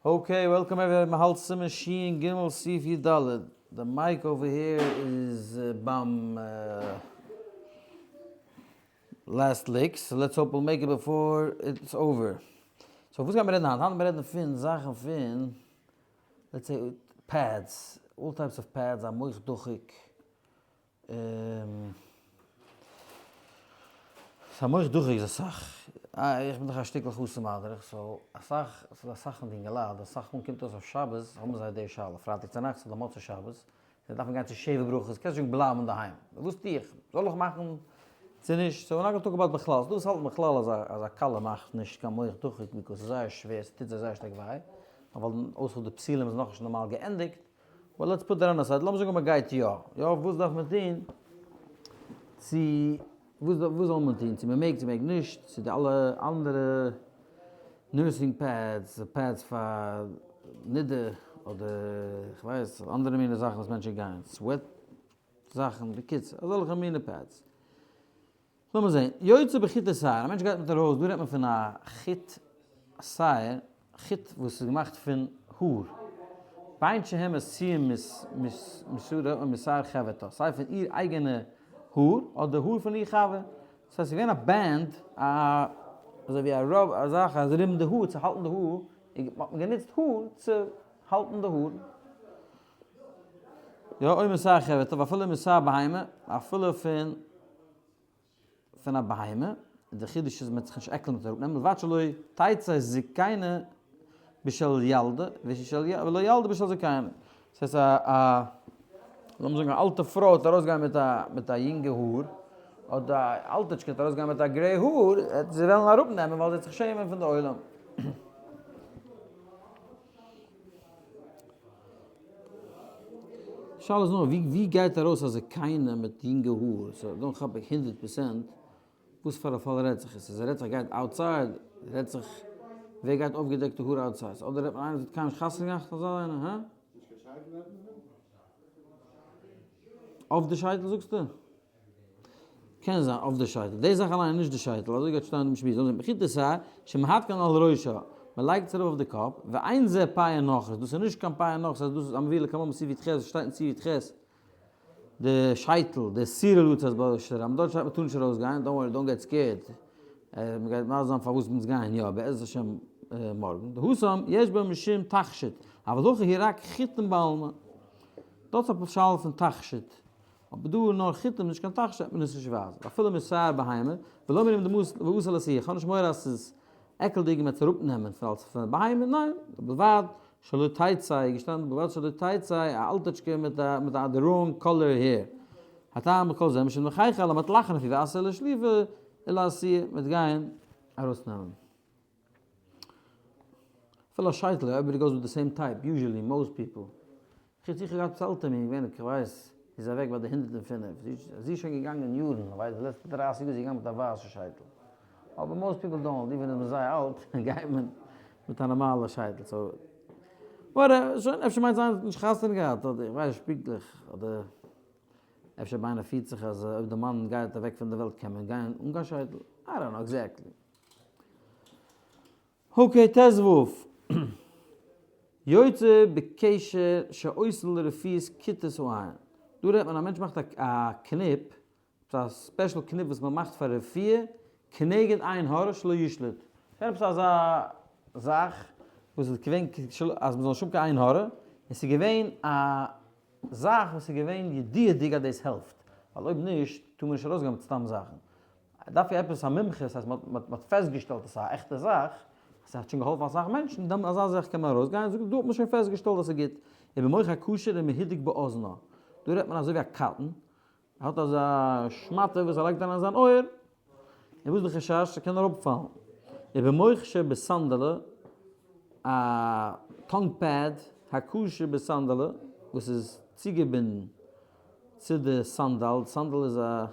Okay, welcome everybody, מ'האלט סימן שין גימל סעיף י ד, די mic over here איז ביים last licks, so let's hope we'll make it before it's over. So וואס גייט מען רעדן היינט? היינט גייט מען רעדן פון זאכן פון let's say pads, all types of pads, א מוך דחוק, ס'איז א מוך דחוק איז אסאך, איך בין דאך א שטיקל חתן מדריך, so אסאך, ס'איז אסאך פון די אינגעלייט, אסאך מאל קומט אויס אויף שבת האבן זיי די שאלה, פרייטאג צונאכטס אדער מוצאי שבת, זיי דארפן גיין צו שבע ברכות, קענסט שוין בלייבן אינדערהיים, וואס טו איך? זאל איך מאכן צו נישט? So we're not gonna talk about בכלל, ס'דא וואס האלטן בכלל אז א אז א כלה מאכט נישט קיין מוך דחוק because ס'איז זייער שווער, ס'טוט זיי זייער שטארק וויי, ווייל אויסער די פתילים איז נאכנישט נארמאל געענדיגט, well let's put that on aside, לאמיר זאגן אז מען גייט יא, יא וואס דארף מען טון צו וואס וואס זאל מען טון צו מען מעג צו מעג נישט, צו די אלע אנדערע nursing pads, pads פאר נידה אדער כ'ווייס אנדערע מיני זאכן וואס מענטשן גייען, sweat זאכן, בקיצור אזעלכע מיני pads. לאמיר זעהן, יוצא בחוטי שער, א מענטש גייט מיט ארויס, דא רעדט מען פון א חוט שער, חוט וואס איז געמאכט פון האר, בין שהם עשויים משערה או משער חברתה, סיי פון איר אייגענע האר, אדער האר פון איר חבר, דאס הייסט ס'איז געווען א band, א אזוי ווי א rub, א זאך ארום די האר צו האלטן די האר, האט מען גענוצט האר צו האלטן די האר. יא, או משער חברתה, ואפילו משער בהמה, אפילו פון פון א בהמה, און די חידוש איז מען וועט זיך נישט עקלען מיט אראפנעמען, ובלבד שלא תצא זקנה בשל ילדה, ולא ילדה בשל זקנה. דאס הייסט א א לאמיר זאגן א אלטע פרוי וועט ארויסגיין מיט א מיט א יונגע האר, אדער א אלטיטשקע וועט ארויסגיין מיט א gray האר, וועט זי וועלן אראפנעמען ווייל זי וועט זיך שעמען פון די עולם. שאלה איז נאר ווי גייט ארויס א זקנה מיט יונגע האר, so דאן כאפ איך 100% וואס פאר א פאל רעדט זיך עס איז, רעדט זיך גייט outside, רעדט זיך ווער גייט אויפגעדעקטע האר outside, אדער רעדט מען איינער וואס האט קיינמאל נישט חתונה געהאט אזא איינער, הא? אויף די שייטל זאגסטו? קען זיין אויף די שייטל, די זאך אליין איז נישט די שייטל, אזוי גייט שטיין אין דעם שמועס, זאל זיין בחוטי שער שמהדקין על ראשה, מען לייגט עס ארויף אויף די קאפ, ואין זה פאה נכרית, דאס איז נישט קיין פאה נכרית, אז דאס איז המביא לקמן בסי' י"ח, עס שטייט אין סי' י"ח, די שייטל, די סירה לצאת ברשות הרבים, דארט שטייט מען טאר נישט ארויס גיין, don't worry, don't get scared, מען גייט מסביר זיין פארוואס אונז גייען יא, בעזרת השם מארגן, דהתם יש בו משום תכשיט, אבל הכא הוא רק חוטין בעלמא, דארט איז א שאלה פון תכשיט. אבער דא איז נאר חוטים נישט קיין תכשיט וועט מען עס נישט ווייזן אפילו משער בהמה ולא אמרינן דמאיס ואתי לאתויי איך האב נישט מורא אז ס'איז עקלדיג און מ'וועט עס אראפנעמען פון אלס פון בהמה ניין ובלבד שלא תצא איז געשטאנען ובלבד שלא תצא א אלטיטשקע מיט א מיט א די wrong color hair הטעם בכל זה משום דחייכא אלא מ'וועט לאכן אויף איר ואתי לאשלופי ולאתויי מ'וועט גיין ארויסנעמען. אפילו א שייטל, everybody goes with the same type, usually, most people. חוץ איך האב געהאט עלטערן מיר געווען איך ווייס זי איז אוועק ביי די 105, זי איז שוין געגאנגען יארן, איך ווייס די לעצטע 30 יאר איז זי געגאנגען מיט א ווייסע שייטל. אבער most people don't, even איז מען זייער אלט גייט מען מיט א נארמאלע שייטל, so whatever, שוין אפשר מיינט זיי האט נישט חתונה געהאט אדער איך ווייס נישט פונקטליך, אדער אפשר ביי איינער פירט זיך אז אויב די מאן גייט אוועק פון די וועלט קען מען גיין אן קיין שייטל, I don't know exactly. Okay ט"ו. יוצא בקשר שעושין לרפואת כיתות העין. דא רעדט מען א מענטש מאכט א קניפ, עפעס א special קניפ וואס מען מאכט פאר רפואה, כנגד עין הרע שלא ישלוט. ס'איז עפעס אזא זאך וואס איז געווען אז מען זאל נישט האבן קיין עין הרע, און ס'איז געווען א זאך וואס איז געווען ידוע'דיג אז דאס העלפט, ווייל אויב נישט טאר מען נישט ארויסגיין מיט סתם זאכן. דארף איך עפעס א מומחה, ס'הייסט מ'האט פעסטגעשטעלט אז ס'איז א עכטע זאך, אז ס'האט שוין געהאלפן אסאך מענטשן, דאן אזא זאך קען מען ארויסגיין, זאגט דא האט מען שוין פעסטגעשטעלט אז ס'איז גוט, ובמוך הקשור ומהודק באזנה, דא רעדט מען אזוי ווי א cotton, ער האט אזא שמאטע וואס ער לייגט אריין אין זיין אויער, און וואס איז די חשש? ס'קען אראפפאלן. ובמוך שבסנדלה, א tongue pad הקשור בסנדלה, וואס איז צוגעבינדן צו די סאנדאל, סאנדאל איז א,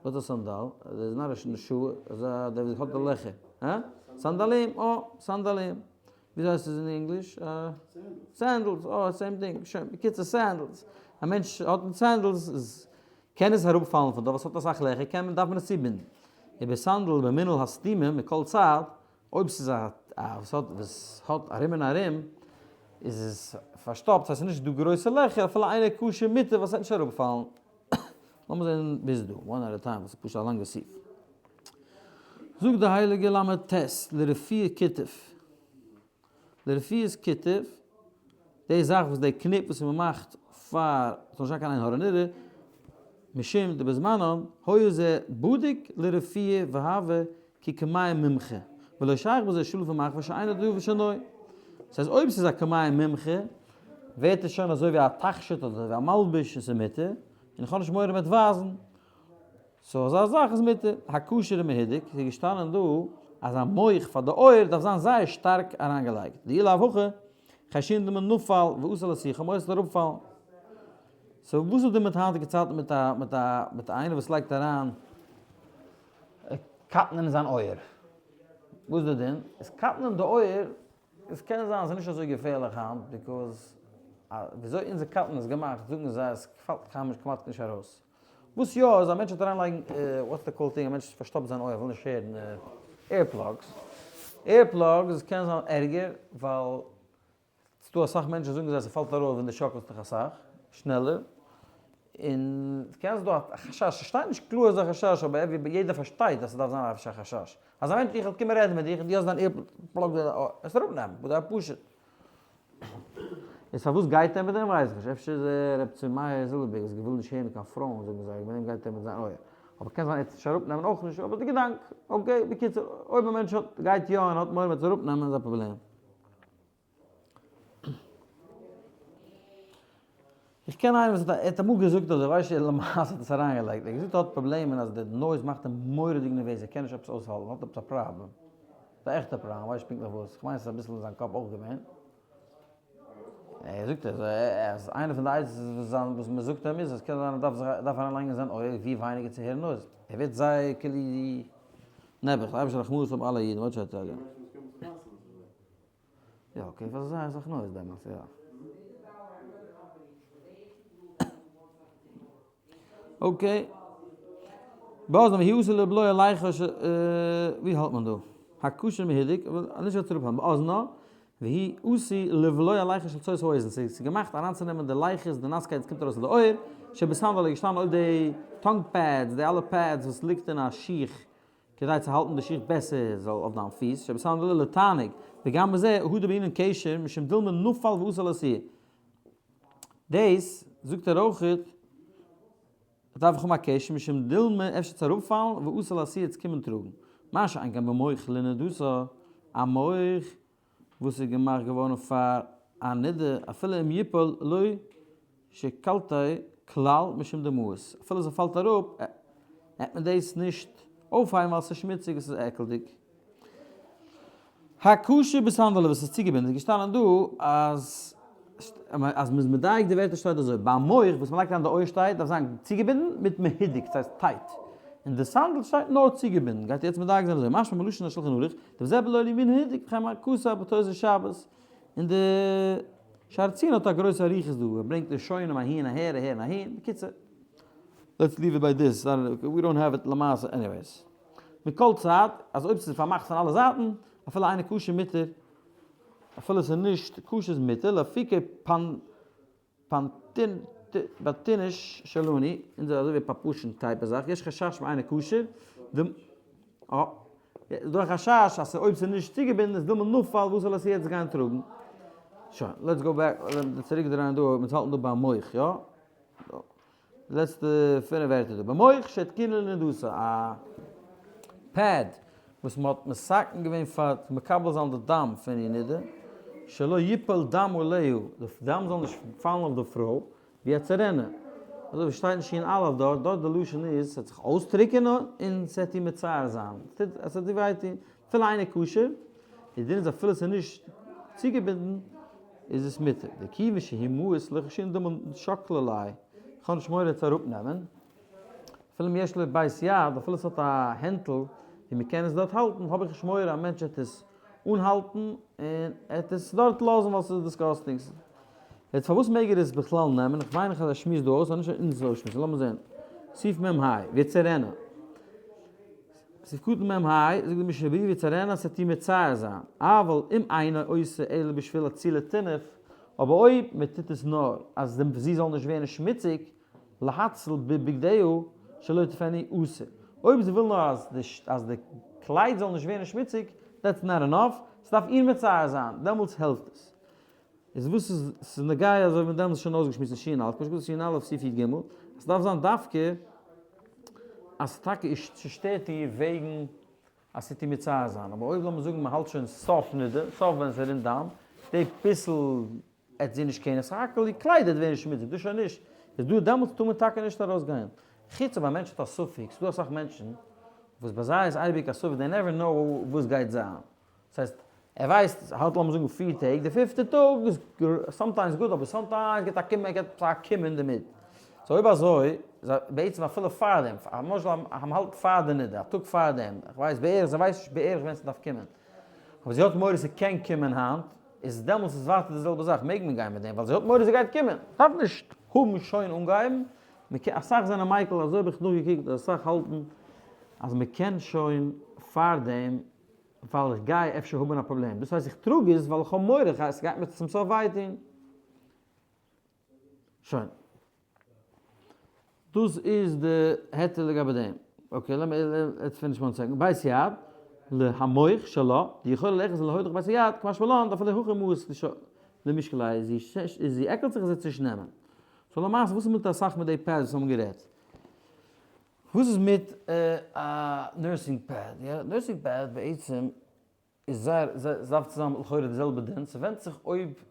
וואס איז א סאנדאל? עס איז נאר א שו, אזא דער וואס האט די לעכער, הא? סנדלים, אה, סנדלים, וויאזוי הייסט עס אין ענגליש? Sandals, אה, same thing, שוין, בקיצור sandals, א מענטש האט sandals, איז קען עס אראפפאלן פון דא, ווייל עס האט אסאך לעכער, קען מען, דארף מען עס צובינדן. ובסנדל במנעל הסתומה מכל צד, אויב ס'איז א. וואס האט וואס האט ארום און ארום איז עס פארשטאפט ס'הייסט ס'נישט דא גרויסע לעכער אפילו אינו קשור מותר ווייל ס'וועט נישט אראפפאלן. לאמיר זען ביז דא, one at a time, ס'איז פשוט א לאנגע סעיף. זאגט די הייליגע ל ט לרפואת כיתוף, לרפואת כיתוף, די זאך וואס די קניפ וואס מען מאכט פאר ס'זאל נישט זיין קיין עין הרע נראה, משום דבזמנם היה זה בדוק לרפואה והוה כקמיה מומחה, ולא שייך בזה שלף ומחווה שאינו דבר שנוי. ס'הייסט אויב ס'איז א קמיה מומחה ווערט עס שוין אזוי ווי א תכשיט אדער אזוי ווי א מלבוש און ס'איז מותר, און איך האב נישט מורא מ'וועט ווייזן. so אזא זאך איז מותר. הקשור ומהודק, ס'איז געשטאנען דא אז א מוך פאר די אויער דארף זיין זייער שטארק אריינגעלייגט, דאי לאו הכי חיישינן דלמא נפל ואתי לאסוחי מורא ס'זאל אראפפאלן. so וואס איז דא מיט היינטיגע צייטן מיט א מיט א מיט איינער וואס לייגט אריין cotton אין זיין אויער? וואס איז די דין? איז cotton אין די אויער עס קען זיין ס'איז נישט אזוי געפערליך היינט because וויאזוי אונזער cotton איז געמאכט זאגן זיי אז ס'פאלט כמעט נישט ארויס. וואס יא איז א מענטש וועט אריינלייגן what's the call thing א מענטש פארשטאפט זיין אויער וויל נישט הערן ear plugs. Ear plugs קען זיין ערגער ווייל ס'דא אסאך מענטשן זאגן זיי ס'פאלט ארויס ווען די שאקלסט דיך אסאך שנעלער און ס'קען זיין ס'דא א חשש ס'שטייט נישט קלאר אזא חשש אבער יעדער פארשטייט אז ס'דארף זיין א חשש אז א מענטש איך וועל קומען רעדן מיט דיך און דו האסט דיין ear plug עס אראפנעמען וואס דארף פשוט איז פארוואס גייט ער מיט דעם ווייס איך נישט אפשר איז ער רב צבי מאיר זילבערבערג וואס וויל נישט הערן קיין פרויען זאגן זיי מיט דעם גייט ער מיט זיין אויער אבער קען זיין ער וועט עס נישט אראפנעמען אויך נישט אבער די געדאנק okay בקיצור אויב א מענטש האט גייט יא און האט מורא מ'וועט עס אראפנעמען איז א פראבלעם. איך קען איינעם וואס האט אמאל געזאגט אזוי, ווייס נישט למעשה האט עס אריינגעלייגט, ער האט געזאגט ער האט פראבלעמען אז די noise מאכט אים מורא'דיג נערוועז, ער קען נישט עפעס אויסהאלטן, האט עפעס א פראבלעם, א עכטע פראבלעם, כ'ווייס נישט פונקטליך וואס, כ'מיין ס'איז אביסל אין זיין קאפ אויך געווען. ער זאגט אז איינע פון די עצות וואס מען זאגט אים איז אז קען זיין ער דארף זיך דארף אריינלייגן אין זיין אויער ווי ווייניגער צו הערן noise, ער ווערט זייער כאילו נעבעך, די אייבערשטער רחמנות האבן אלע אידן, what should I tell you. יא okay פאר זיי אסאך noise דעמאלטס יא. Okay. באזנא והוא עשוי לבלוע ליחה ש ווי האלט מען דא? הקשור מהודק, נישט וועט אראפהאלטן, באזנא והוא עשוי לבלוע ליחה של צואת האוזן, ס'איז געמאכט אריינצונעמען די ליחות, די נאסקייט וואס קומט ארויס אין די אויער, שבסנדל איז געשטאנען אויב די tongue pads, די אלע pads וואס ליגט אין א שיך כדי צו האלטן די שיך בעסער זאל אויף דיין פיס, שבסנדל לתענוג, וגם בזה הודה בענין קשר משום דילמא נפל ואתי לאסויי. דאס זאגט ער אויכעט דארף איך האבן א קשר משום דילמא אפשר צו אראפפאלן ואתי לאסויי צו קומען טראגן. מה שאין כן במוך לנדתה, א מוך וואס איז געמאכט געווארן פאר א נידה אפילו אם יפול לא שקלתיה כלל משום דמאיס, אפילו ס'פאלט אראפ עט מען דאס נישט אויפהייבן ווייל ס'איז שמוציג און ס'איז עקלדיג. הקשור בסנדלה וואס איז צוגעבינדן איז געשטאנען דא אז אז מ'איז מדייק די ווערטער שטייט אזוי ביי מוך וואס מ'לייגט אריין די אויער שטייט דארף זיין צוגעבינדן מיט מהודק ס'הייסט tight און די סנדל שטייט נאר צוגעבינדן גייט ער יעצט מדייק זיין אזוי משמע מלשון השולחן ערוך דבזה בלא לימין הידוק וכן מה כתב בתוס' שבת און די שער ציון האט א גרויסע אריכות דא ער ברענגט ראשונים אהין אהער אהער און אהין בקיצור let's leave it by this we don't have it למעשה anyways. מכל צד אז אויב ס'איז פארמאכט פון אלע זייטן אפילו אינו קשור מותר אפילו ס'איז נישט קשור איז מותר לאפוקי פנטינש שלנו, אונזער אזוי ווי פאפושן type זאך, יש חשש מאינו קשור, די אה, איז דא א חשש אז אויב ס'איז נישט צוגעבינדן איז דילמא נפל וואס זאל עס יעצט גיין טראגן? שוין, let's go back, צוריק דרייען דא, אונז האלטן דא ביי מוך, יא? לעצטע פינף ווערטער דא. במוך שהתקינו לנדתה, א pad וואס מען האט מתקן געווען פאר מקבל זיין די דם פון איר נידה, שלא יפול דם עליה, די דם זאל נישט פאלן אויף די פרוי, ויצערנה. אזוי ווי שטייט אין שין אלף דארט, דארט די לשון איז, ס'וועט זיך אויסטריקענען און ס'וועט איר מצער זיין, עס וועט איר וויי טון, אפילו אינו קשור, די דין איז אפילו ס'איז נישט צוגעבינדן איז עס מותר, דכיון שהוא מאוס לא חיישינן דלמא שקלי ליה, איך האב נישט מורא צו אראפנעמען, אפילו אם יש לו בית יד, אפילו ס'האט א הענטל ווי מ'קען עס דארט האלטן, האב איך נישט מורא א מענטש וועט עס אנהאלטן און ער וועט עס דארט לאזן ווייל ס'איז disgusting. יעצט פארוואס מעג ער עס בכלל נעמען? איך מיין איך אז ער שמועסט דא אויס, אנישט אונז אויסשמועסן, לאמיר זען. סעיף מ ה, ויצערנה. סעיף קטן מ ה, זאגט די משנה ברורה יצערנה אז ס'וועט איר מצער זיין, אבל אם אינו עושה אלא בשביל להצילה טינוף, אבער אויב מען טוט עס נאר אז זי זאל נישט ווערן שמוציג, להציל בבגדיה שלא יטפנו אסור. אויב זי וויל נאר אז די קלייד זאל נישט ווערן שמוציג, that's not enough, ס'דארף איר מצער זיין, דעמאלטס העלפט עס. איז וואס איז ס'איז נוגע אזוי ווי מיר דעמאלטס שוין אויסגעשמועסט אין שיעור א', כמו שכתוב שיעור א' סעיף י ג, אז ס'דארף זיין דווקא אז טאקע איז ס'שטערט איר וועגן אז ס'טוט איר מצער זיין, אבער אויב לאמיר זאגן מ'האלט שוין סוף נדה, סוף ווען ס'רינט דם, די פיסל עט זי נישט קענען, סך הכל איר קלייד עט ווערן שמוציג, דאס שוין נישט, איז דא דעמאלטס טאר מען טאקע נישט ארויסגיין. חוץ אויב א מענטש האט א ספק, ס'דא אסאך מענטשן וואס ביי זיי איז אייביג א ספק, they never know וואס גייט זיין, דאס הייסט, ער ווייסט, ער האלט לאמיר זאגן פיר טעג, די פיפטע טאג איז sometimes גוט אבער sometimes גיבט א קום, ער גיבט א קום אינדערמיט. so אויב אזוי, איז בעצם אפילו פארדעם, למשל אז מ'האלט פאר די נדה, א טאג פארדעם, איך ווייס בערך, זי ווייסט נישט בערך ווען ס'דארף קומען, אבער זי האט מורא ס'קען קומען היינט, איז דעמאלטס איז ווייטער די זעלבע זאך, מעג מען גיין מיט דעם, ווייל זי האט מורא ס'גייט קומען. דארף נישט האבן שוין אנגעהויבן, מ'קען, אסאך זענען מיקל, אזוי האב איך נאכגעקוקט אז אסאך האלטן אז מ'קען שוין פארדעם ווייל איך גיי אפשר האבן א פראבלעם, דאס הייסט איך טראג עס ווייל איך האב מורא איך ס'גייט מיר צום סוף וויי טון. שוין. דאס איז די היתר לגבי דעם. okay, לאמיר, let's finish one second. בית יד, להמוך שלה, דיכולה ללכת ולהוליך בית היד, קא משמע לן, דאפילו הכי מאוס למשקליה, זי עקלט זיך עס צו נישט נעמען. so למעשה וואס איז מיט אסאך מיט די pads וואס האבן גערעדט? וואס איז מיט א nursing pad? יא, nursing pad בעצם איז זייער, ס'דארף צו זיין לכאורה די זעלבע דין, ס'ווענדט זיך אויב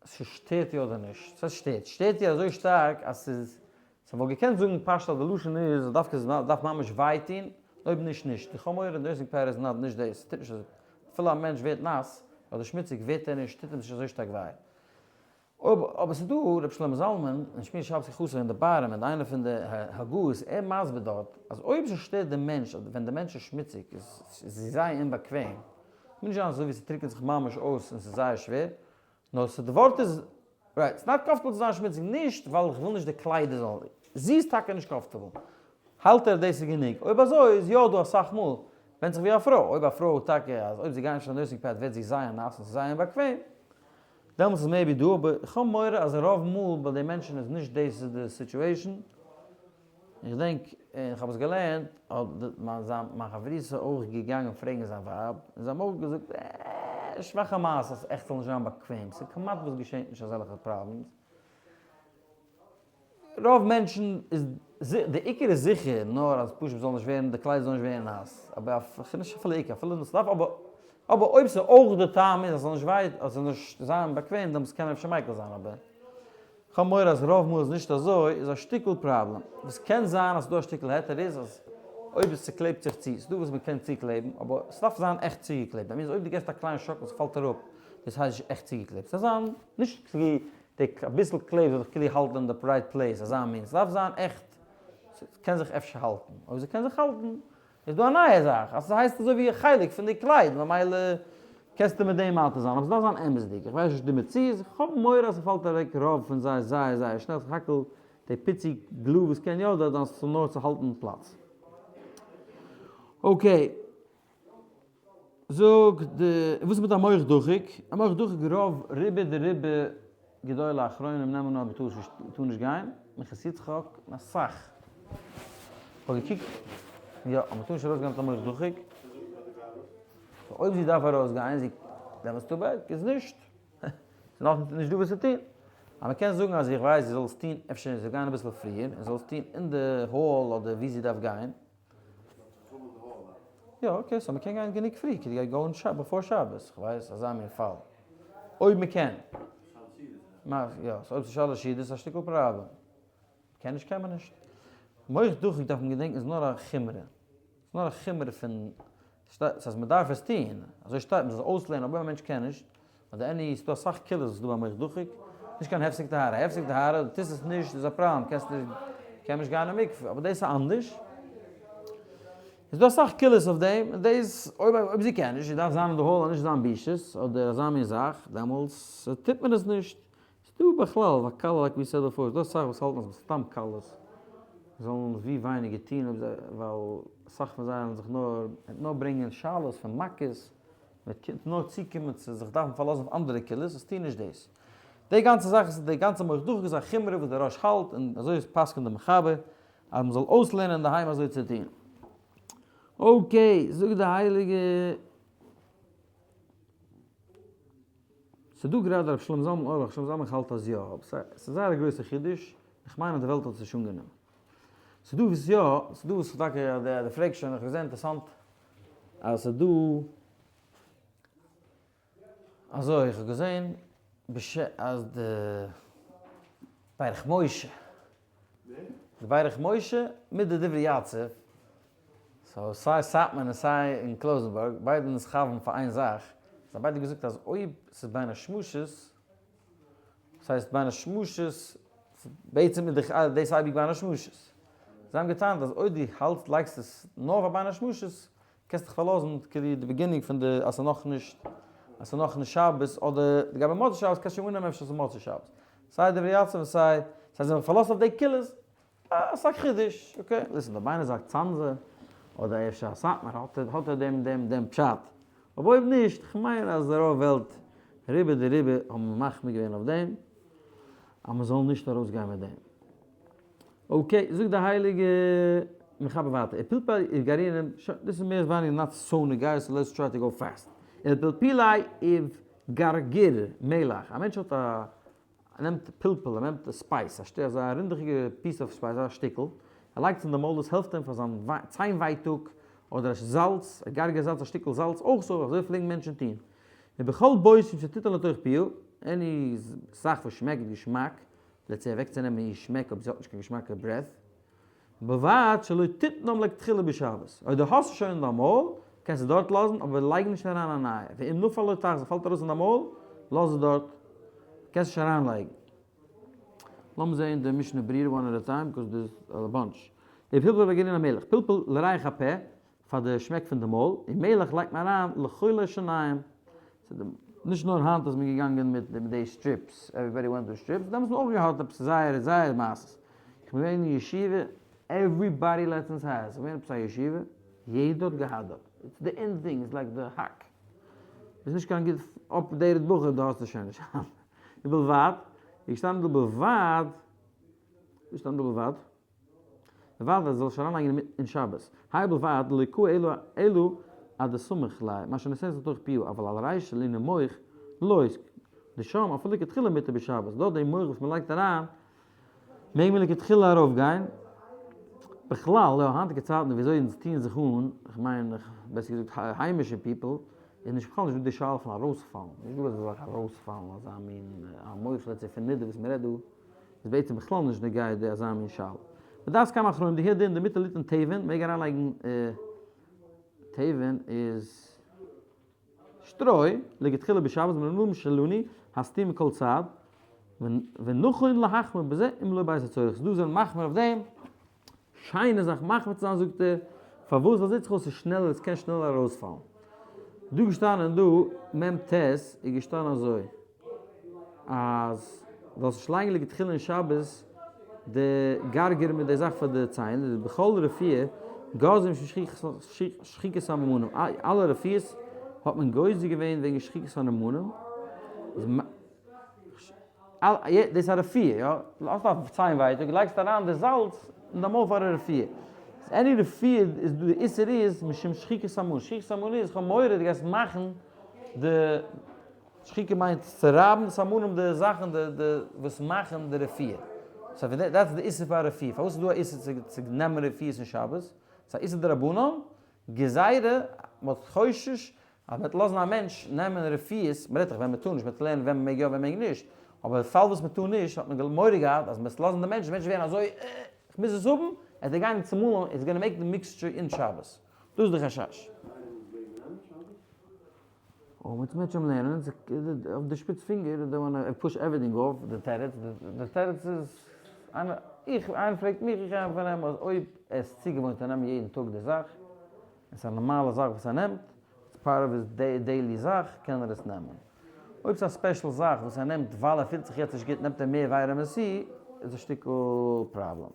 ס'שטערט איר אדער נישט. ס'הייסט שטערט? שטערט איר אזוי שטארק אז ס'איז, ס'וואלט געקענט זאגן פשט אז די לשון איז אז דווקא ס'דארף ממש וויי טון, אויב נישט נישט. איך האב מורא nursing pad איז not נישט דאס, ס'טוט נישט אזוי, אפילו א מענטש ווערט נאס אדער שמוציג ווערט ער נישט, טוט אים נישט אזוי שטארק וויי. אויב אבער ס'איז דא ר' שלמה זלמן אין שמירת שבת כחסר אין די בארעם אין איינע פון די הגהות ער מסביר דארט אז אויב ס'שטערט די מענטש אדער ווען די מענטש איז שמוציג איז זי זייער אומבאקוועם מוז נישט זיין אזוי ווי ס'טריקענט זיך ממש אויס און ס'איז זייער שווער נאר ס'די ווארט איז right ס'איז not comfortable צו זיין שמוציג נישט ווייל איך וויל נישט די קליידער זאלן זי איז טאקע נישט comfortable האלט ער דאס איז גענוג אויב אזוי איז יא דא אסאך מאל ווענדט זיך ווי א פרוי אויב א פרוי טאקע אז אויב זי גייט נישט א nursing pad ווערט זי זייער נאס און ס'איז זייער אומבאקוועם דעמאלטס איז maybe דא, אבער איך האב מורא אז רוב מאל ביי די מענטשן איז נישט דאס איז די situation, איך דענק און איך האב עס געלערנט האט מיין זיין מיין חברותא אויך געגאנגען פרעגן זיין ווייב, און זיי האבן אויך געזאגט אה שוואכע מעשה אז עכט זאל נישט זיין באקוועם, ס'איז כמעט וואס געשענט נישט אזעלכע problems. רוב מענטשן איז די עיקר איז זיכער נאר אז פשוט זאל נישט ווערן די קלייד זאל נישט ווערן נאס אבער נישט אפילו עיקר אפילו דאס דארף אבער אבער אויב ס'איז אויך די טעם איז אז ס'זאל נישט וויי אז ס'זאל נישט זיין באקוועם דעמאלטס קען מען אפשר מיקל זיין אבער כ'האב מורא אז רוב מאל איז נישט אזוי איז א שטיקל פראבלעם וואס קען זיין אז ס'דא א שטיקל היתר איז אז אויב עס צוקלעבט זיך צו ס'דא וואס מ'קען צוקלעבן אבער ס'דארף זיין עכט צוגעקלעבט that means אויב דו געסט א קליין שאקל ס'פאלט אראפ דאס הייסט נישט עכט צוגעקלעבט ס'דארף זיין נישט די אביסל קלעב זאל זיך כאילו האלטן אין די right place, אזא מין, ס'דארף זיין עכט, ס'קען זיך אפשר האלטן, אויב ס'קען זיך האלטן, איז דא א נייע זאך, אז ס'הייסט אזוי ווי א חלק פון די קלייד, ממילא קענסטו מיט דעם מתיר זיין, אבער ס'דארף זיין אמת'דיג, איך ווייס נישט די מציאות, איך האב מורא אז ס'פאלט אוועק רוב פון זיי זייער זייער שנעל, סך הכל די פיצי glue וואס קען יא דארט זיין ס'זאל נאר צו האלטן פלאץ. okay. זאג די, וואס איז מיט א מוך דחוק? א מוך דחוק רוב רובא דרובא גדולי האחרונים נעמען אן אז מ'טאר נישט טאר נישט גיין, מנחת יצחק און אסאך. כ'האב געקוקט, יא, אז מ'טאר נישט ארויסגיין מיט א מוך דחוק. אויב זי דארף ארויסגיין, זי, דעמאלטס too bad, איז נישט. ס'איז נאך נישט דא וואס צו טון. אז מ'קען זאגן אז איך ווייס זי זאל עס טון, אפשר זי זאל גיין אביסל פריער, און זאל עס טון אין די hall אדער וואו זי דארף גיין. יא okay, so מ'קען גיין גענוג פרי כדי גיין בעפאר שבת, כ'ווייס אזא מין פאל. אויב מ'קען. יא, so אויב ס'איז שלש סעודות איז א שטיקל פראבלעם. מ'קען נישט קען מען נישט. מוך דחוק דארף מען געדענקן איז נאר א חומרא. ס'איז נאר א חומרא פון, ס'איז אז מ'דארף עס טוהן. אזוי שטייט מ'זאל עס אויסלערנען אבער אויב א מענטש קען נישט, אדער any, ס'דא אסאך קולות וואס איז דא ביי מוך דחוק, נישט קיין הפסק טהרה, הפסק טהרה, דו טוסט עס נישט איז א פראבלעם, קענסט נישט, קען נישט גיין אין מקווה, אבער דאס איז אנדערש. איז דא אסאך קולות אויף דעם, און דאס, אויב אויב זי קען נישט, זי דארף זיין אין די hall און נישט זיין בושות, אדער אזא מין זאך, דעמאלטס טוט מען עס נישט. ס'דא בכלל, א קלה like we said before, ס'דא אסאך וואס האלטן אז סתם קלות. זאלן ווי ווייניגער טון אויב זיי, ווייל אסאך פון זיי וועלן זיך נאר, וועט נאר ברענגען שאלות פון מכות, וועט נאר צוקומען צו זיך דארפן פארלאזן אויף אנדערע קולות, איז טו נישט דאס. די גאנצע זאך איז די גאנצע מח דוחק איז א חומרא וואס דער ראש האלט און אזוי איז פסק'נט די מחבר אז מ'זאל אויסלערנען אינדערהיים אזוי צו טון. okay, זאגט די הייליגע. ס'דא גראדע רבי שלמה זלמן אויערבאך, שלמה זלמן איך האלט אז יא, אבער ס'איז זייער א גרויסע חידוש, איך מיין אז די וועלט האט עס נישט אנגענומען. ס'דא וואס יא, ס'דא וואס טאקע אז די פרעגסט שוין, איך האב געזען אינטערעסאנט אז ס'דא אזוי, איך האב געזען אז די ברך משה, די ברך משה מיט די דברי יציב, so סיי סאטמאר און סיי אין קלויזענבורג, ביידע נתכוון פאר איין זאך, זיי האבן ביידע געזאגט אז אויב ס'איז בין השמשות, דאס הייסט בין השמשות, בעצם איז דאך דאס אייביג בין השמשות, זיי האבן געטענה'ט אז אויב דו האלטסט לייגסט עס נאר פאר בין השמשות, קענסט דיך פארלאזן כאילו די beginning פון די אז ס'איז נאכנישט אז ס'איז נאכנישט שבת אדער לגבי מוצאי שבת קענסט שוין אננעמען אפשר ס'איז מוצאי שבת. סיי דברי יציב און סיי זיי זענען פארלאזט אויף די קולות. ס'איז א חידוש, okay, listen, אויב איינער איז א צאנזער, אדער אפשר א סאטמאר, האט ער האט ער דעם דעם דעם פשט. אבער אויב נישט, כ'מיין אז רוב וועלט, רובא דרובא, האבן מחמיר געווען אויף דעם, אז מ'זאל נישט ארויסגיין מיט דעם. okay, זאגט די הייליגע מחבר ווייטער, ופלפל איבגרינם, שוין, דאס איז מער ווייניגער not so נוגע, so let's try to go fast. ופלפולי איבגרגיר מלח, א מענטש האט א ער נעמט פלפל, ער נעמט spice, א שטיקל, אזא רינדעכיגע piece of spice, אזא שטיקל, ער לייגט עס אין די מויל, דאס העלפט אים פאר זיין ציין ווייטאג, אדער זאלץ, א גרגיר זאלץ, א שטיקל זאלץ, אויך so, אזוי פלעגן מענטשן טון. ובכל בושם שתיתן לתוך פיה, any זאך וואס שמעקט געשמאק, let's say אוועקצונעמען איר שמעק אויב זי האט נישט קיין געשמאקע breath, ובלבד שלא תתנם לכתחילה בשבת, אויב דו האסט עס שוין אין דיין מויל, קענסטו דארט לאזן, אבער לייג נישט אריין א נייע, ואם נפל לא תחזיר, פאלט ארויס אין דיין מויל, לאז עס דארט, קענסט נישט אריינלייגן. לאמיר זעהן די משנה ברורה one at a time, because there's a bunch. ופלפול וגרגירין המלח, פלפול לריח הפה, פאר די שמעק פון די מויל, און מלח לייגט מען אריין לחולי שיניים. נישט נאר היינט איז מען געגאנגען מיט די strips, everybody went to strips, דעמאלטס האט מען אויך געהאט עפעס זייערע זייערע מעשות. איך בין געווען אין ישיבה, everybody לעצטנס has, איך בין געווען עפעס א ישיבה, יעדער האט געהאט דארט, it's the in thing, it's like the hack. ביסט נישט קיין גוט updated בחור, דו האסט עס שוין נישט היינט. ובלבד, איז געשטאנען דא בלבד, ווי שטאנט דא בלבד? ווייל ער זאל נישט אריינלייגן אינמיטן שבת, האי בלבד לא קאי אלא אלא עד דסמיך ליה, מה שנותנת לתוך פיו, אבל על רישא לענין מוך לא, דשם אפילו לכתחילה מותר בשבת, דארט די מוך וואס מען לייגט אריין מעג מען לכתחילה ארויף גיין, בכלל יא היינטיגע צייטן ווי אזוי אונז טוען זיך אן, איך מיין בעסער געזאגט היימישע people, איז נישט בכלל נישט דא די שאלה פון ארויספאלן, נישט דא אזא זאך ארויספאלן אזא מין א מוך let's say פון נידה וואס מען רעדט דא. איז בעצם בכלל נישט נוגע די אזא מין שאלה. ודעת כמה אחרונים דהוא הדין דמותר ליתן תבן, מעג אריינלייגן תבן איז שטרוי, לכתחילה בשבת מנהגים שלנו הסתום מכל צד, ונכון להחמיר בזה אם לא בעת הצורך. ס'דא וואס זענען מחמיר אויף דעם, שיינע זאך מחמיר צו זיין זאגט ער, פארוואס? ווייל זעט זיך אויס ס'איז שנעלער, עס קען שנעלער ארויספאלן. דא געשטאנען דא מ ט איז געשטאנען אזוי אז זאלסט נישט לייגן לכתחילה אין שבת די גרגיר מיט די זאך פאר די ציין, איז בכל רפואה גוזרים שחיקת סממנים, אלע רפואות האט מען גוזר געווען וועגן שחיקת סממנים, דאס איז א רפואה, יא? האסט א ציין ווייטאג, לייגסט אריין די זאלץ אין דיין מויל פאר א רפואה. איז any רפואה איז דא די איסור איז משום שחיקת סממנים. שחיקת סממנים איז כ'האב מורא דו גייסט מאכן די, שחיקה מיינט צו רייבן די סממנים די זאכן די די וואס מאכן די רפואה. so פון דעם דאס איז די איסור פאר רפואה. פארוואס איז דא א איסור צו צו נעמען רפואות אין שבת? ס'איז א איסור דרבנן, גזירה, מ'האט חושש אז מ'וועט לאזן א מענטש נעמען רפואות, מ'רעדט דאך ווען מ'טאר נישט, מ'וועט לערנען ווען מ'מעג יא ווען מ'מעג נישט, אבער די פאל וואס מ'טאר נישט האט מען מורא געהאט אז מ'וועט לאזן די מענטש, די מענטש וועט ווערן אזוי אה, כ'מוז עס האבן, ער וועט גיין צומאלן, it's gonna make the mixture אין שבת. דאס איז די חשש. און מ'וועט אי"ה לערנען, אויף די שפיץ פינגער, I don't wanna push everything off, די תירוץ, די תירוץ איז, איך, איינער פרעגט מיך, איך ענטפער אים אז אויב ער איז צוגעוואוינט צו נעמען יעדן טאג די זאך, עס איז א נארמאלע זאך וואס ער נעמט, it's part of his daily זאך, קען ער עס נעמען. אויב ס'איז א special זאך וואס ער נעמט ווייל ער פילט זיך יעצט נישט גוט נעמט ער מער vitamin C, איז א שטיקל פראבלעם.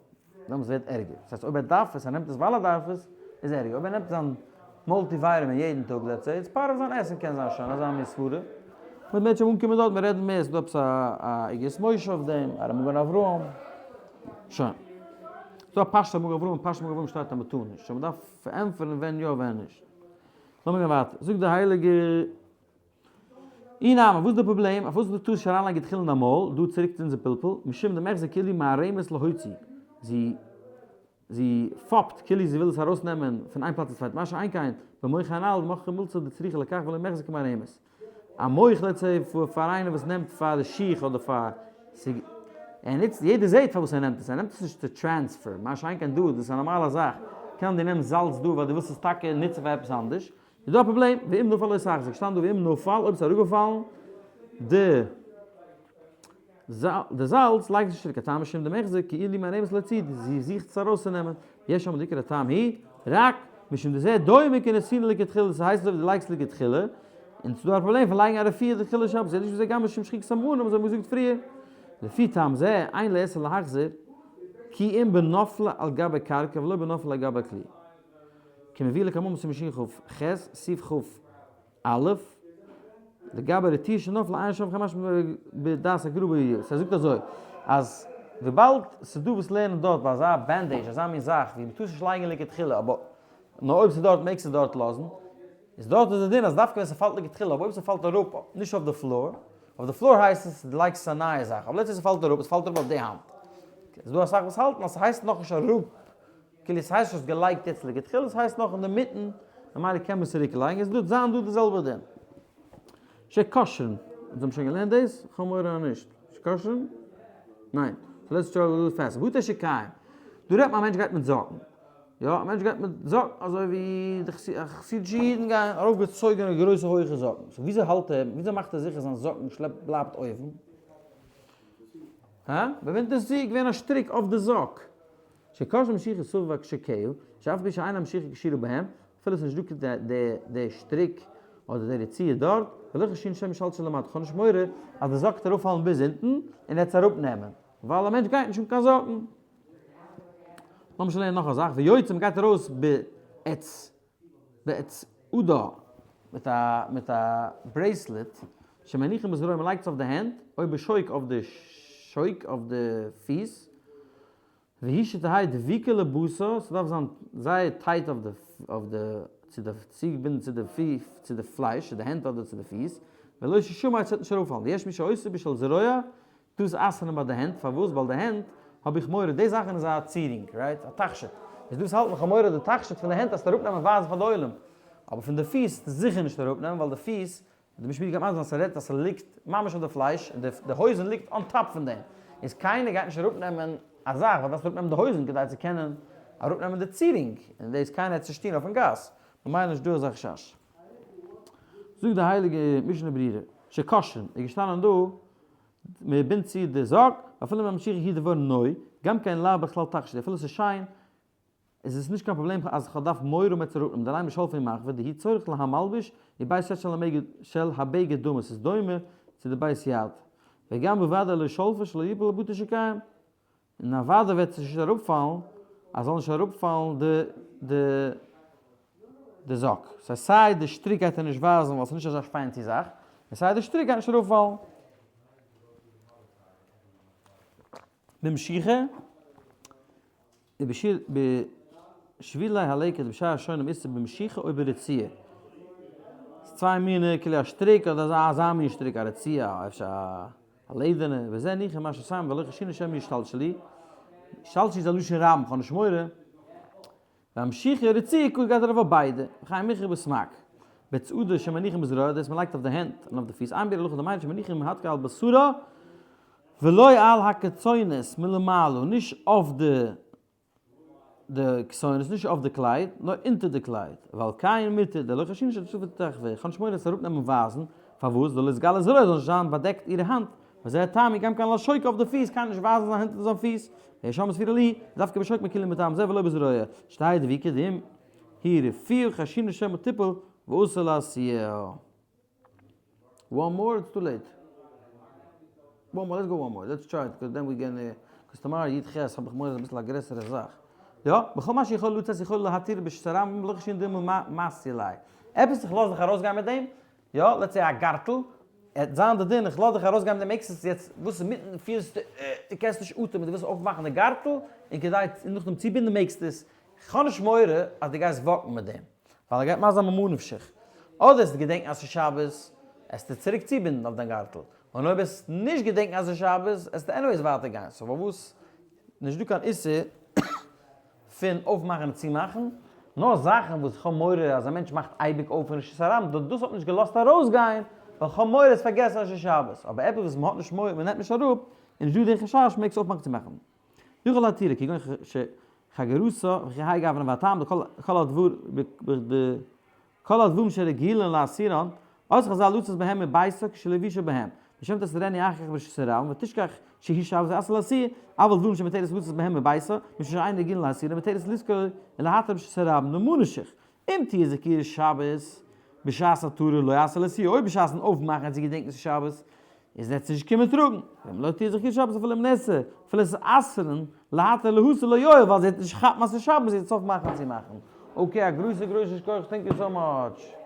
דעמאלטס ווערט ערגער. דאס הייסט אויב ער דארף עס, ער נעמט עס ווייל ער דארף עס, איז ערגער. אויב ער נעמט זיין multivitamin יעדן טאג let's say, איז part of זיין עסן קען זיין שוין אזא מין סברה. מ'וועט מערטשעם אנקומען דארט, מיר רעדן מער, ס'איז דא עפעס א אגרות משה אויף דעם, א מגן אברהם. שוין. ס'דא א פשט מגן אברהם, פשט מגן אברהם שטייט אז מ'טאר נישט. סאו מ'דארף פארענטפערן ווען יא ווען נישט. לאמיר גיין ווייטער. זאגט די הייליגע אי נמי, וואס איז די פראבלעם? אויף וואס דו טארסט נישט אריינלייגן תחילה אין די מויל, דא צוריק צו אונזער פלפול, משום דמיחזי כאילו מערמת להוציא, זי זי פאפט כאילו זי וויל עס ארויסנעמען פון איין פלאץ צום צווייטן, מה שאין כן במוך הנ"ל דמוכחה מילתא דצריכא לכך ולא מיחזי כמערמת. א מוך let's say פאר איינער וואס נעמט פאר די שיך אדער פאר ער נוצט יעדער זעט פארוואס ער נעמט עס, ער נעמט עס נישט צו transfer, מה שאין כן דא, דאס איז א נארמאלע זאך, קען דו נעמסט זאלץ דא ווייל דו ווילסט עס טאקע נוצן פאר עפעס אנדערש, איז דא א פראבלעם, ואם נפל לא תחזיר, געשטאנען דא ואם נפל, אויב ס'איז אראפגעפאלן די די זאלץ, לייג עס נישט צוריק, הטעם משום דמיחזי כאילו מערמת להוציא, זי זוכט עס ארויסצונעמען, יש אומרים דעיקר הטעם היא, רק משום דזה דומה כנתינה לכתחילה, ס'הייסט אזוי ווי דו לייגסט לכתחילה, און ס'איז דא א פראבלעם פון לייגן א רפואה לכתחילה שבת, זעה נישט ווי אזוי גם משום שחיקת סממנים, אזוי האבן מיר געזאגט פריער, לפי טעם זה, אין לאסור להחזיר, כי אם בנפלה על גבי קרקע ולא בנפלה על גבי כלי. כמביא לקמן בסימן שכ ח, סעיף כ א, לגבי רטיה שנפלה עיין שם וכן משמע בדעת הגרא בידיעה. ס'ער זאגט אזוי, אז וויבאלד ס'דא וואס לערנען דארט ביי אזא bandage, אזא מין זאך ווי מ'טאר נישט לייגן לכתחילה, אבער נאר אויב ס'איז דארט מעגסטו דארט לאזן, איז דארט איז די דין אז דווקא ווען ס'פאלט לכתחילה, אבער אויב ס'פאלט אראפ נישט אויף די floor, אויף די floor הייסט עס דו לייגסט עס א נייע זאך, אבער let's say ס'פאלט אראפ, עס פאלט אראפ אויף די האנט. איז דא אסאך וואס האלטן אז ס'הייסט נאכנישט אראפ כאילו עס הייסט נישט געלייגט יעצט לכתחילה, עס הייסט נאך אינדערמיטן, ממילא קען מען עס צוריק לייגן, עס וועט זיין דא די זעלבע דין. שקושרין, אונז האבן שוין געלערנט דאס? איך האב מורא אז נישט. שקושרין? ניין. so let's try a little faster. בתי שוקיים. דא רעדט מען א מענטש גייט מיט זאקן. יא, א מענטש גייט מיט זאקן אזוי ווי די חסידישע אידן גייען, ארויפגעצויגענע גרויסע הויכע זאקן. so וויאזוי האלט ער, וויאזוי מאכט ער זיכער זיין זאקן שלעפט בלייבט אויבן? הא? מ'בינדט עס צו, געווען א שטריק אויף די זאק. שקשר משיכה סביב הקשקהו, שאף על פי שאין המשיכה קשורה בהם, אפילו עס איז נישט דא די שטריק אדער די רצועה דארט, ולא חיישינן שמא ישתלשלו למטה, כ'האב נישט מורא אז די זאק וועט אראפפאלן ביז אונטן און ער וועט עס אראפנעמען, ווייל א מענטש גייט נישט אן קיין זאקן. לאמיר שוין לערנען נאך א זאך, ויוצא מ'גייט ארויס בעץ בעצעדה מיט א מיט א bracelet, שמניחין בזרוע מ'לייגט עס אויף די הענט, או בשוק אויף די שוק אויף די פיס, והיא שתהא דבוקה לבשר, ס'דארף זיין זייער tight אויף די אויף די צו די צוגעבינדן צו די פיס צו די פלייש צו די הענט אדער צו די פיס, ולא תשמט ס'וועט נישט אראפפאלן, ויש מי שאוסר בשל זרוע, דאס אסר'ן ביי די הענט, פארוואס? ווייל די הענט האב איך מורא, די זאכן איז א צירונג, right? א תכשיט, איז דאס האלט מיך כ'האב מורא די תכשיט פון די הענט אז אראפנעמען ווייזן פאר די עולם, אבער פון די פיס זיכער נישט אראפנעמען ווייל די פיס די משמי' גייט מסביר זיין ס'רעדט אז ס'ליגט ממש אויף די פלייש און די הויזן ליגט on top פון דעם, איז קיינער גייט נישט אראפנעמען א זאך ווייל דארפסט אראפנעמען די הויזן כדי צו קענען אראפנעמען די צירונג, און דאס קיינער העט נישט טון אויפן גאס, ממילא נישט דא אזא חשש. זאגט די הייליגע משנה ברורה, שקושרין איז געשטאנען דא, מען בינדט צו די זאק, אפילו אם המשיכה היא דבר נוי, גם כן לאו בכלל תכשיט, אפילו ס'איז שיין, עס איז נישט קיין פראבלעם אז כ'דארף מורא האבן צו אראפנעמען דהיינו בשלפי מחווה דהוא צורך להמלבש ובית יד של הבגד דומה ס'איז דומה צו די בית יד וגם בוודאי לא שלפה שלא יפול על בתי שוקיים און אוודאי וועט עס נישט אראפפאלן אז זאל נישט אראפפאלן די די די זאק סא סיי די שטריק גייט ער נישט ווייזן ווייל ס'איז נישט אזא fancy זאך און סיי די שטריק גייט נישט אראפפאלן. במשיכה. ובשבילי הלקט ובשאר השונים איסור במשיכה או ברצועה. ס'איז צוויי מיני כלי א שטריק אדער אזא אזא מין שטריק א רצועה אפשר א לעדערנע וזה ניחא מה ששמים ולא חיישינן שמא ישתלשלו. ישתלשלו איז א לשון רבים כ'האב נישט מורא. והמשיכה רצועה גייט ארויף אויף ביידע. וכן מוכח בסמ"ק. בצעדה שמניחין בזרוע דאס מ'לייגט אויף די הענט און אויף די פיס אין ביאור הלכה דמיירי שמניחין מהדקה על בשרה ולא על הכתונת מלמעלה, נישט אויף די די כתונת, נישט אויף די קלייד, נאר אונטער די קלייד, ועל כן מותר, דלא חיישינן שתשלוף ותחווה, איך האב נישט מורא עס אראפנעמען ווייזן, פארוואס, דלא יתגלה זרוע זאל נישט זיין באדעקט אירע האנט, וזה הטעם היא גם כן על השוק אויף די פיס, קיינער נישט ווייזן זיין הענט אונטער זיין פיס, ויש שם ספירה לי, דווקא בשוק מקילין מטעם זה ולא בזרוע, שתהא דבוקה דאם היא רפואה חיישינן שמא תיפול ואסור להסירה. One more, it's too late. One more, let's go one more. Let's try it, because then we gonna... customer י ח האב איך מורא איז אביסל א גרעסערע זאך. יא, בכל מה שיכול לצאת יכול להתיר ברשות הרבים בלא חוששין דילמא מתיא ליה. עפעס איך לאז דיך ארויסגיין מיט דעם, יא, let's say א גארטל, עט זיין די דין איך לאז דיך ארויסגיין מיט דעם מעגסט עס יעצט, וואס אינמיטן פילסטו אה, דו קענסט נישט אטעמען, דו ווילסט אויפמאכן די גארטל, און כדי נאכדעם צובינדן מעגסטו עס, כ'האב נישט מורא אז דו גייסט walk ן מיט דעם, ווייל ער גייט מה זיין ממה נפשך. אדער עסטו געדענקן אז ס'איז שבת, עסטו צוריק צובינדן אויף דיין גארטל, און אויב עסט נישט געדענקן אז ס'איז שבת, עסטו anyways ווייטער גיין, so פארוואס נישט דא קיין איסור פון אויפמאכן און צומאכן, נאר זאכן וואס כ'האב מורא אז א מענטש מאכט אייביג אויף אין רשות הרבים, דאס האט מען נישט געלאזט ארויסגיין, ווייל כ'האב מורא עסט פארגעסן אז ס'איז שבת, אבער עפעס וואס מ'האט נישט מורא, מ'נעמט נישט אראפ, איז נישט דא די חשש מעגסט אויפמאכן צומאכן. יכול להתירה כגון שחגרתה וכי האי גוונא והטעם דכל הדבר כל הדברים שרגילין להסירן, אז חזל לצאת בהם מביתה כשלבישה בהם, ושם תסרני אחר כך ברשות הרבים ותשכח שהיא שבת ואסור להסיר, אבל דברים שמותרת לצאת בהם מביתה, משום שאין רגילין להסירן מותרת לזכור ולהתיר ברשות הרבים, דממה נפשך, אם תהיה זכירת שבת בשעת התרה לא יעשה להסיר, אויב בשעת'ן אויפמאכן האט זי געדענקט עס איז שבת, איז וועט זי נישט קומען טראגן, ואם לא תהיה זכירת שבת אפילו אם נעשה, אפילו עס איז אסר'ן, להתיר להסיר לא יועיל, ווייל זי וועט נישט כאפן אז עס איז שבת, זי וועט עס אויפמאכן צו מאכן. okay, א גרויסע גרויסע שכוח, thank you so much.